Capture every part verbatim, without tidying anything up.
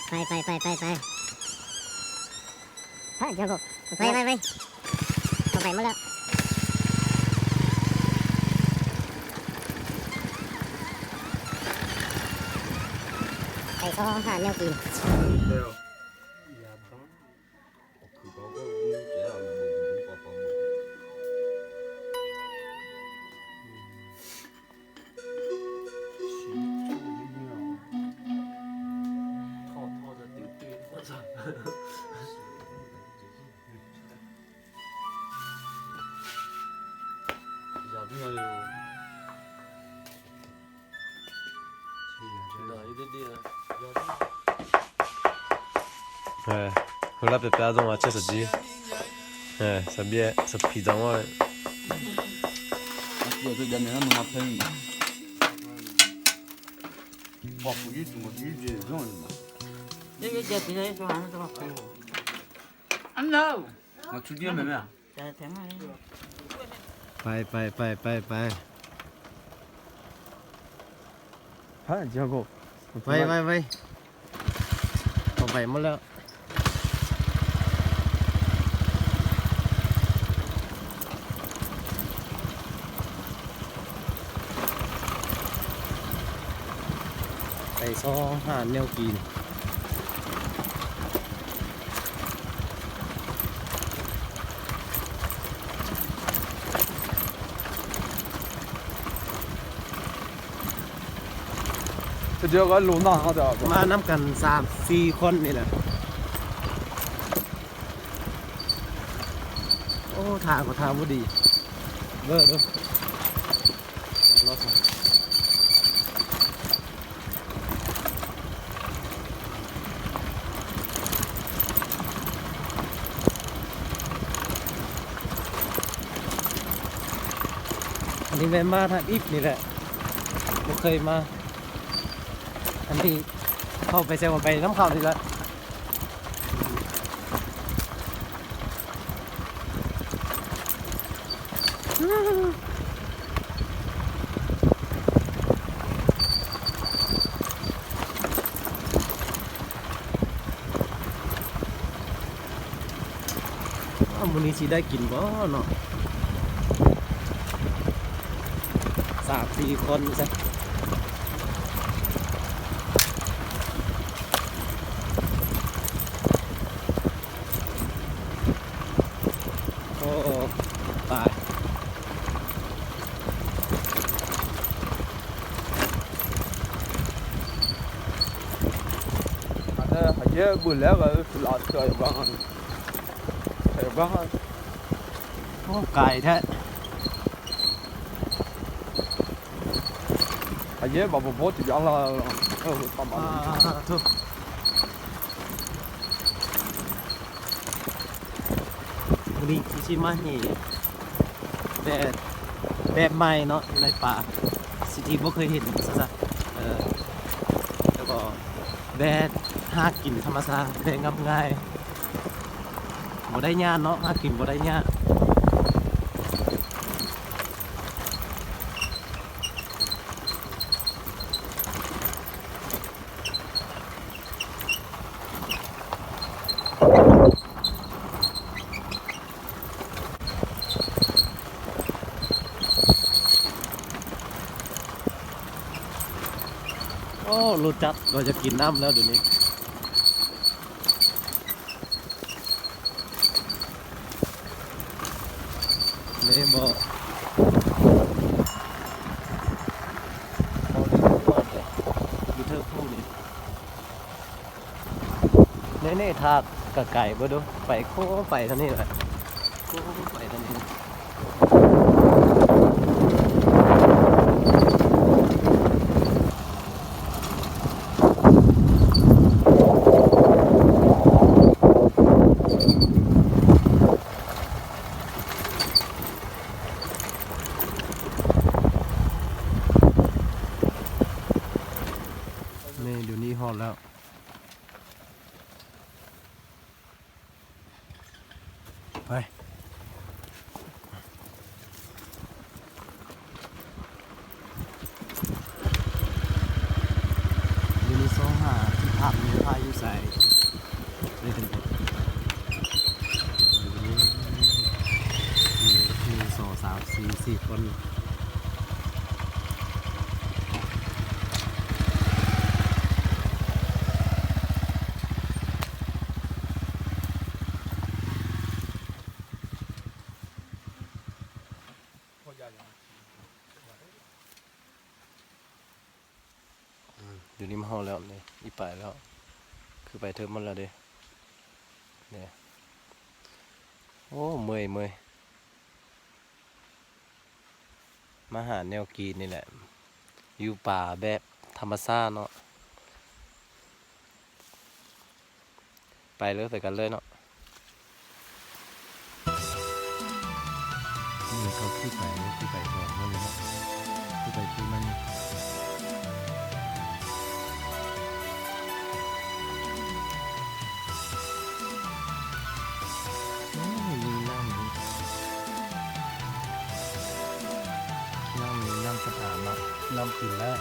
ไป ไป ไป ไป ไป ไป ไป ไป ไป ไปซอหาแนวกิน Heular pyaeqpyaeq-a zanr-aq caer saqjir. Saqbyaev saqpiq dzaq-anr-aer. Pae pae pae pae pae. ไปไปไป ออกไปหมดแล้ว ไปซอหาแนวกิน มาน้ำกันสามสี่คนนี่แหละ โอ้ ทางก็ทางบ่ดี เบ้อเด้อ อันนี้แวะมาทางอิฟนี่แหละ ไม่เคยมา อันนี้เข้าไปแซวไปน้ำเขานี่แหละ เอ้า มื้อนี้สิได้กินบ่เนาะ สามสี่คนซะ โอ้ ตาย Aqyar beuq laer ghaq-eu laf teuv-aq yawqgar ha. Yawqgar ha. โอ้ ไกลแท้ Aqyar baq bawq bawr tiq byav lar-eu. วันนี้ที่มาเห็นแบบ แบบใหม่เนาะ ในป่า สิ่งที่บ่เคยเห็นซะ เออ แล้วก็แบบหากินธรรมชาติแบบง่ายๆ บ่ได้ยากเนาะ หากินบ่ได้ยาก โอ้ รถจักรก็จะกินน้ำแล้วเดี๋ยวนี้ นี่บอก อยู่เทิงภูนี่ นี่ นี่ ทางไกลๆ เบ้อดู ไปโค้งไปทางนี้แหละ โค้งไปทางนี้ นี่ เดี๋ยวนี้ฮอดแล้ว ไป โอเค Aqmir พายุใส หนึ่ง สอง สาม สี่ สี่ คน อยู่ริมห้องแล้วเนี่ย อีปายแล้ว คือไปเทิร์นมันแล้วดิ เนี่ย โอ้ เมื่อย เมื่อย มาหาแนวกินนี่แหละ อยู่ป่าแบบธรรมชาติเนาะ ไปเลย ไปกันเลยเนาะ นี่เขาขี้ไป ขี้ไปก่อนเลยเนาะ ขี้ไปขี้มัน น้ำ น้ำสะอาดเนาะ น้ำกินได้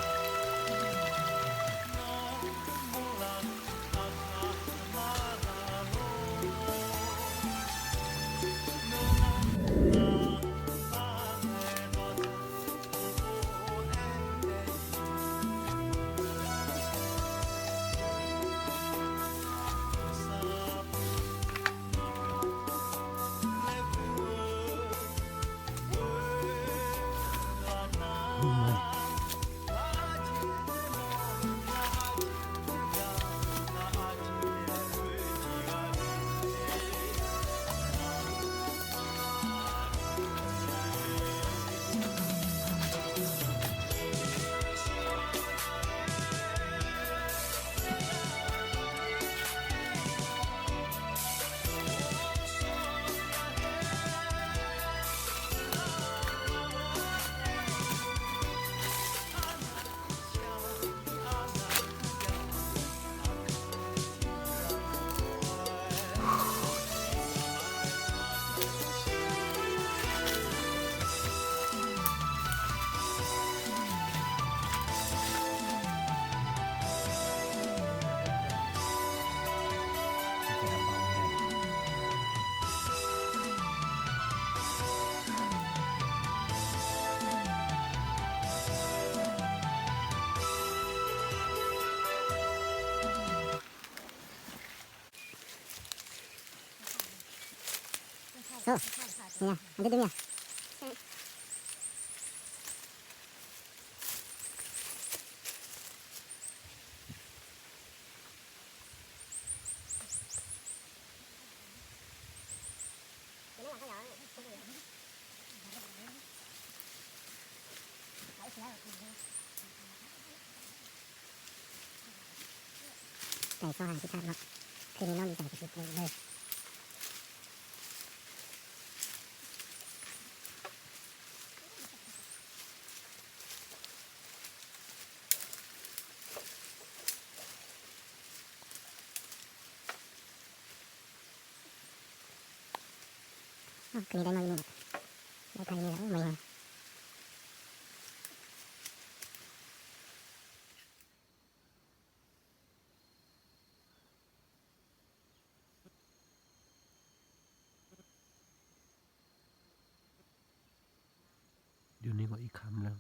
Taiq tsawrhaq tiqkaq nar, teunae nawr bi taq tiqkaq nar. Keuvni dar nawr ir ni, dar taq ir ni laf-aer maqya. Yawni ngawq ir kamq lar.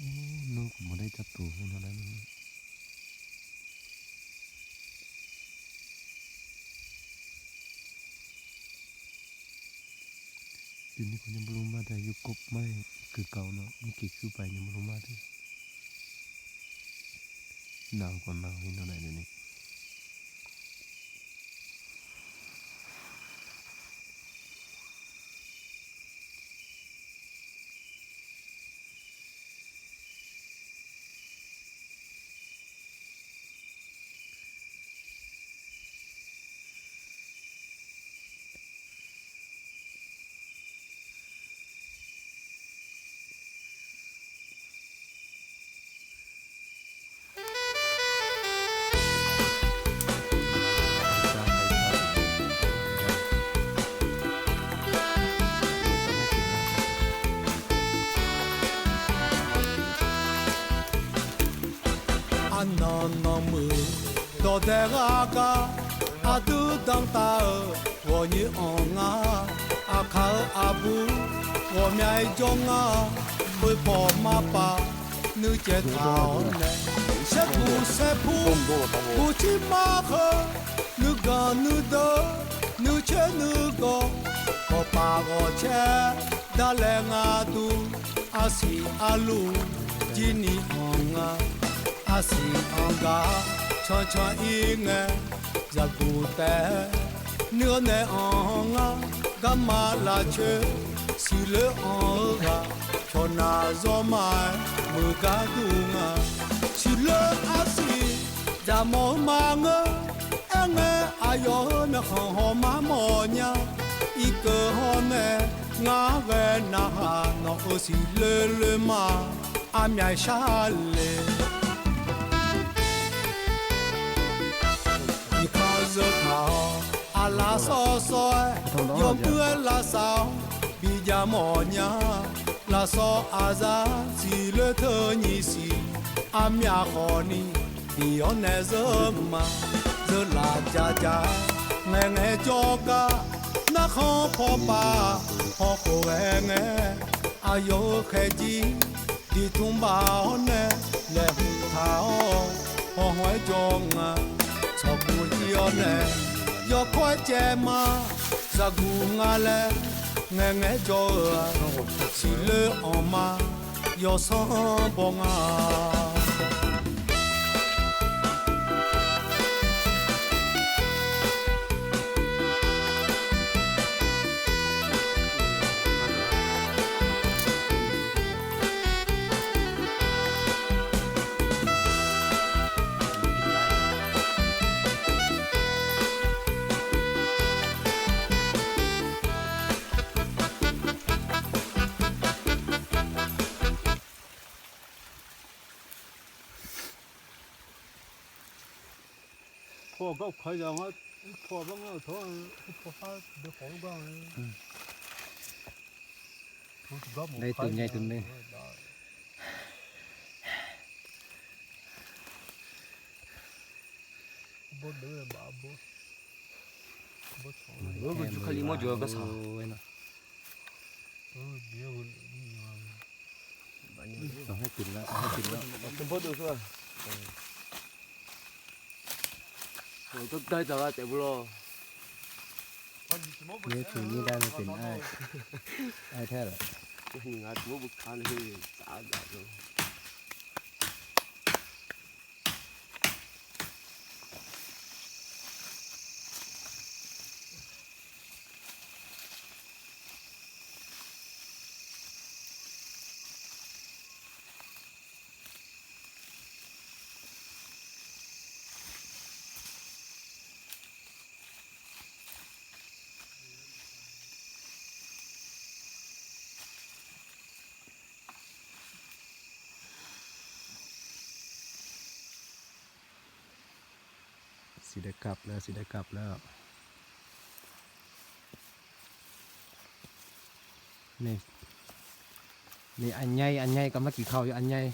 Nmr khawf mawq daer jar toq-eu nar laer nar. Deni khawf nya mrluf mar tae yurkov mar-aer keuv kaq-awr nar, mirkeq kuir paq nya mrluf mar tae. Nav-eu khawf nav-eu nar laer deni. Arnan nanmuiq dawqdae ghaq gar, aqdui danqtaf-euq ghawqnyoer anr nga. Aqkaq-euq aqbur ghawqmya-aer jawr nga. Khoerpaw marpav nuicaev taq-awr nae, saerguq saerpur buqcir mar kheur, nuiganq nuideuq nuicoer nuigawq, ghawqpaf ghawqcaer darlae nga dur. Arsiq arluf jir ni anr nga. Arsiq anr gar cancan ir ngae, zaqguq taef nuir-awr nae anr nga. Garma lafcoer siqloer anr-eu ghaq, cawqnaq zawrma-aer muiq gar dur nga. Siqloer arsiq dzaqmawf-eu ma ngeur. Aerngae aqyawf-euq myawqkhanq hawq mar mawf nya. Irkeuv hawr nae ngar ghae narhaq, nawq-euq siqloer loer ma, armyav shar le. Iqkanq zeu taq-awr aqlaf sawv sawv-aer, yawmuir-aer lavsav-awr bijav mawf nya. Lafsawv aqzar siqloer teu nyiq siq, armyav khawf ni bif-awr nae zeur ma. Zeur laf ja ja-aer ngaeqngae jawr gar, narkhan paw pav hawkhof ghae ngae, aqyawf-euq khaeq jir diqtmr baf-awr nae, laeqhmq taq-awr hawhawr-aer jawr nga. Tsawqkuv jir-awr nae yawkawr-aer caev ma. Zaqguq nga laer ngaeqngae jawr-eu-aq, siqloer anr ma, yawsanr baw nga. Paw gar uqkaq ya nga, paw gar ngar-euq tawr, paw har deuq khawf gar. Ngar tmq ngar tmq nae. Bawr deuq-aer baf bawr. Bawr cawq-eu. Ur, Jurkali mawr jawq-eu garshaq. Bawr deuq-aer. Ur, dar dzaq lar taef bur lawr. Nymr tiq nyir dar nae pyeuf nar-aer, aer taer laf. Ngar tiq mawr beu ka nae heu tsaf dzaq lawr. Siqdaev kap laer, siqdaev kap laer-aq. Ni, ni aqnyai, aqnyai kaq mar kiq kau yawf aqnyai.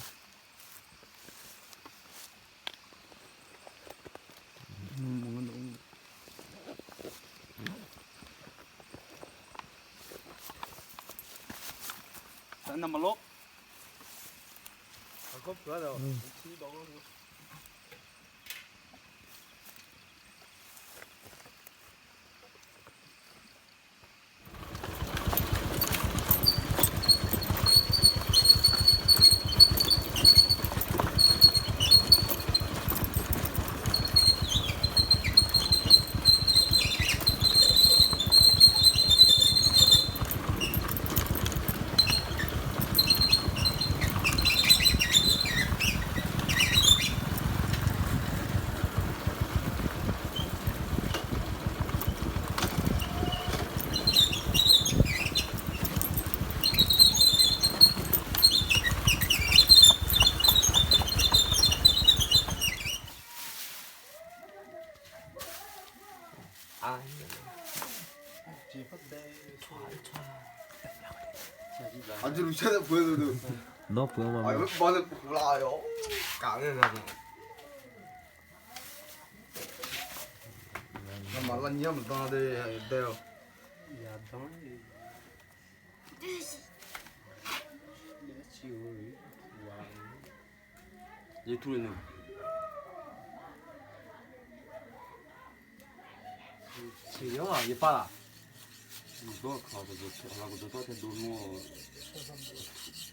Aqjeq luf shar nae puq-eu deuq. Nawr puq-anr ma. Aqyawf-anr bav nae puq la-awr kaf nae na. Ngamaf lavnyir-anr maqdan de, dae-awq. Yeqtur le nae. Siqyawr-aq yawpav laf. Uqdawr-aq kaq, laqkhaq dawr tae dov mawr-awq.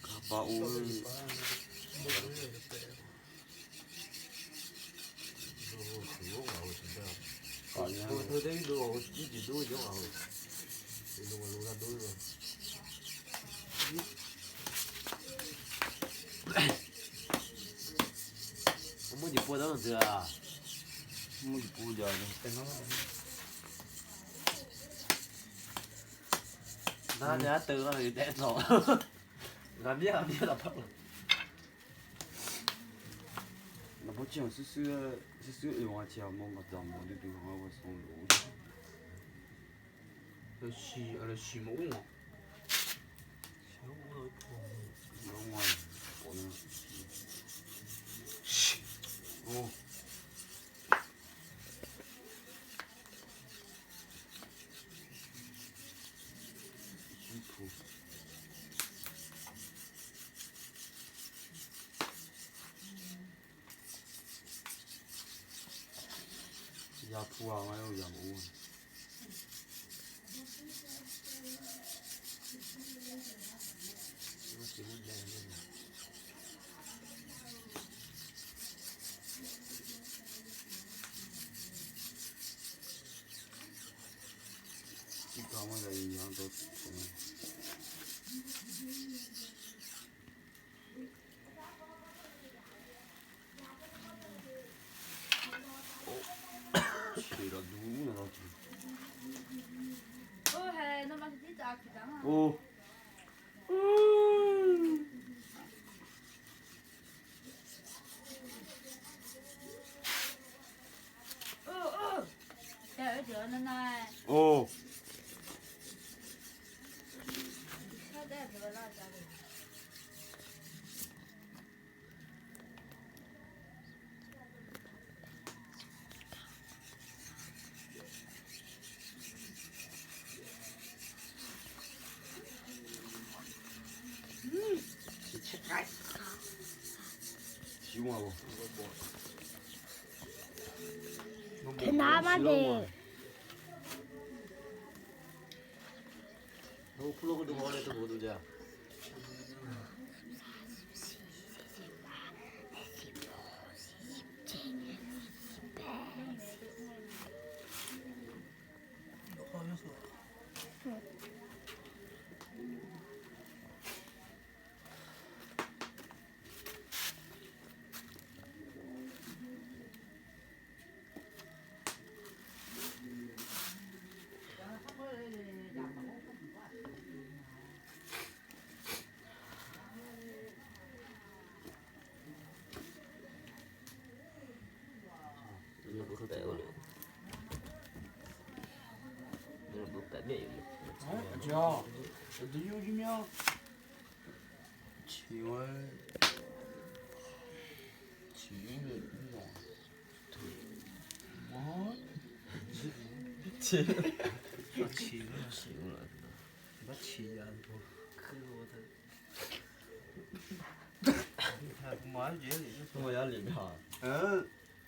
Kaqpav or. Mawr jeq pov dar-eu deuq-aq, mawr jeq pov jav-eu. Nar nae arteuv-anr daef-aer tawq. Ghaqbyaer ghaqbyaer lafpar-eu. Naqbawr caer-anr sursur, sursur oe-anr caer-awq mawr ngaq dzaq mawr duidui-anr ghae sanq lof. Siq, siq maqmr-aq. Yapu-aq ngar-aer yamq-or. Or. Teunav ma de.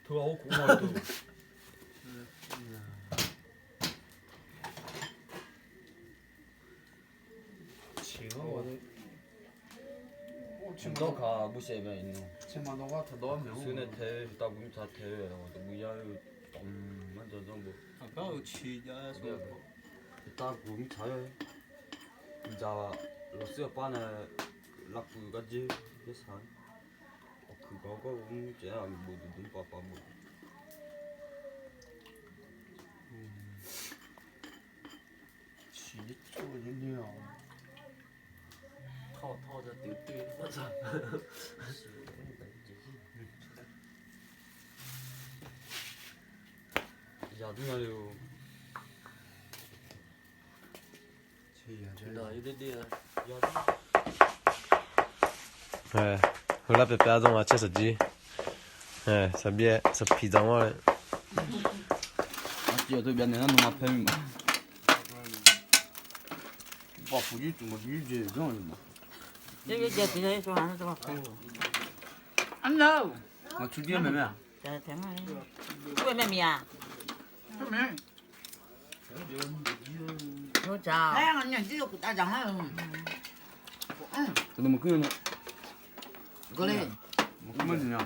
Teu-aq, or kuv mawr-eu teu. Ciqdawr kaq busaef bae-iq nmr. Suir nae tae-eu tavguv mirtsaq tae-eu aqdawq buv yar-eu, tawqmq-anr dzawdzanr bo. Tavguv mirtsaq-aer, dzaq lawqsir aqpar nae lavkuv gardzer yarsaq-aer, awqkuiq gaq-awr gawr-eu mr caev-aer aqmiq bof duqduq-anr pavpav bof. Siqler tsov ler-awq. Yaqdur nya le-or. Heular pyaeq pyaeq-a zanr aqcaer saqjir. Saqbyaer saqpiq dzaq-awr-aer. Aqjeq-awq teu byav naeq nar nuima paer mir ma. Bawq puq jir tmq maqpuq jir jeq janr-euq ma. Maqtur jir mae mae-aq. Maqkuir nya. Maqkuir maqkuir nya.